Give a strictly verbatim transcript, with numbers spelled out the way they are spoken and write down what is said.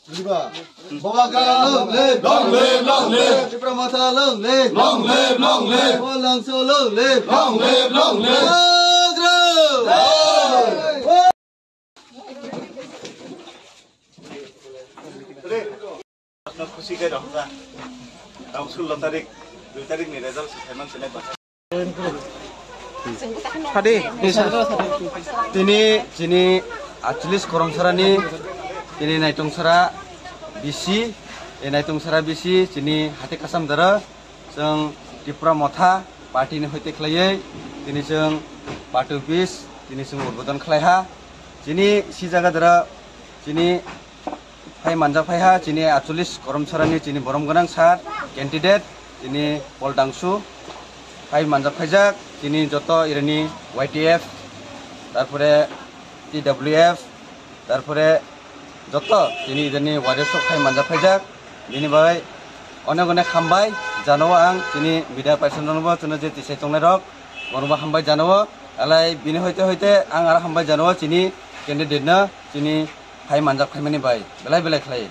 Riba. Baba Kara long live. Long live, long live. Tipra Motha long live. Long live, long live. Paul Dangsu long live. Long live, long live. Khwsi khe rwkha. Tamo sullo tarik, dui tarik ni result se phaimang sinai bwkha. Sadi. Tini chini aatcholish Koromsarani, tini Naitungsara B C, e Naitungsara B C, chini hati kasam dara, chwng Tipra Motha party ni hoite khlaiwi, tini chwng party office, tini chwng udbodon khlaiha. Chini si jaga dara, chini phai manjak phaiha chini aatcholish Koromsarani chini borom gwnang sir candidate chini Paul Dangsu phai manjak phaijak chini joto irini Y T F, tarpore T W F, tarpore joto chini irini warriors rok phai manjak phaijak. Bini bagwi onek onek hambai jano ang chini media person rokno bo chwngno je tisai tongnai rok bono bo hambai jano. Alai bini hoite hoite ang aro hambai jano chini candidate no chini phai manjak phaimani bai belai belai khlai.